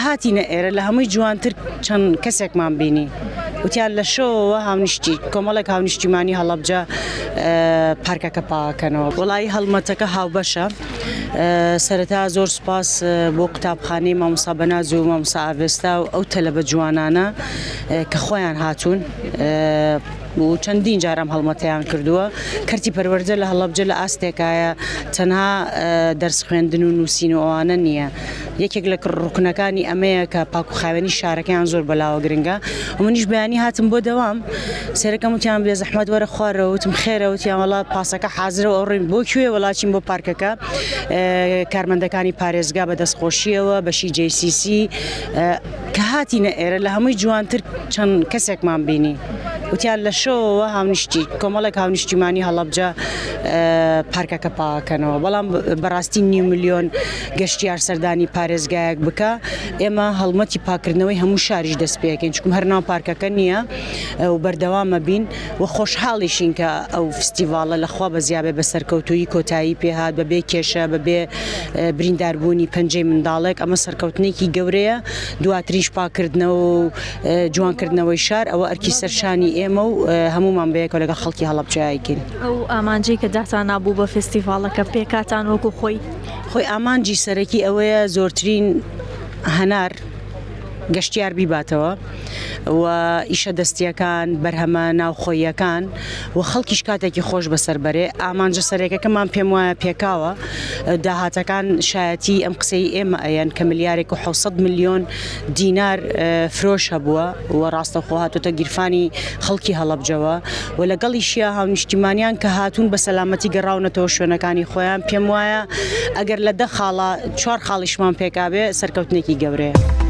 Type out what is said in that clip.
هاتینە ئێرە لە هەمووی جوانتر چەند کەسێکمان بینی وتیان لە شەوەوە هاونیشتی کۆمەڵێک هاونیشتیمانی هەڵەبجە پارکەکە پاکەنەوە. وەڵایی هەڵمەتەکە هاوبەشە سەرەتا زۆر سوپاس بۆ قوتابخانەی مامۆستا بەناز و مامۆستا ئاڤێستا و ئەو تەلەبە جوانانە کە خۆیان هاتوون و چەندین جار ئەم هەڵمەتەیان کردووە. کەرتی پەروەردە لە هەڵەبجە لە ئاستێکایە تەنها دەرس خوێندن و نووسین و ئەوانە نییە. یەکێک لە ڕوکنەکانی ئەمەیە کە پاک و خاوێنی شارەکەیان زۆر بەلاوە گرنگە و منیش بەیانی هاتم بۆ دەوام سەیرەکەم وتیان بێزەحمەت وەرە خوارەوە وتم خێرە وتیان وەڵا پاسەکە حازرە و ئەوڕۆین بۆ کوێ وەڵا چین بۆ پارکەکە کارمەندەکانی پارێزگا بە دەستخۆشیەوە بەشی JCC کە هاتینە ئێرە لە هەمووی جوانتر چەند کەسێکمان بینی وتیان لە شەوەوە هاونیشتی کۆمەڵێک هاونیشتیمانی هەڵەبجە پارکەکە پاکەنەوە بەڵام بەڕاستی نیو ملیۆن گەشتیار سەردانی پارێزگایەک بکە ئێمە هەڵمەتی پاکردنەوەی هەموو شاریش دەست پێکەین چکم هەر ناو پارکەکە نییە و بەردەوامە بین و خۆشحاڵیشین کە ئەو فستیڤاڵە لە خوا بەزیابێ بە سەرکەوتوویی کۆتایی پێهات بە بێ کێشە بە بێ برینداربوونی پەنجەی منداڵێک ئەمە سەرکەوتنێکی گەورەیە دواتریش پاکردنەوە و جوانکردنەوەی شار ئەوە ئەرکی سەرشانی ئێمە و هەمومان بەیەکەوە لەگەڵ خەڵکی هەڵەبجە ئەیکەین. ئەو ئامانجەی کە داتانابوو بە فستیڤاڵەکە پێکهاتان وەکو خۆی؟ خۆی ئامانجی سەرەکی ئەوەیە زۆرترین هەنار گەشتیار بیباتەوە و ئیشە دەستییەکان، بەرهەمە ناوخۆییەکان و خەڵکیش کاتێکی خۆش بەسەر بەرێ. ئامانجە سەرەکەکەمان پێم وایە پێکاوە. داهاتەکان شایەتی ئەم قسەی ئێمە ئەیەن کە ملیارێک و 700 ملیۆن دینار فرۆش هەبووە و ڕاستەوخۆ هاتۆتە گیرفانی خەڵکی هەڵەبجەوە و لەگەڵیشیا هاونیشتیمانیان کە هاتوون بە سەلامەتی گەڕاونەتەوە شوێنەکانی خۆیان، پێم وایە ئەگەر لە دە خاڵا چوار خاڵیشمان پێکابێ سەرکەوتنێکی گەورەیە.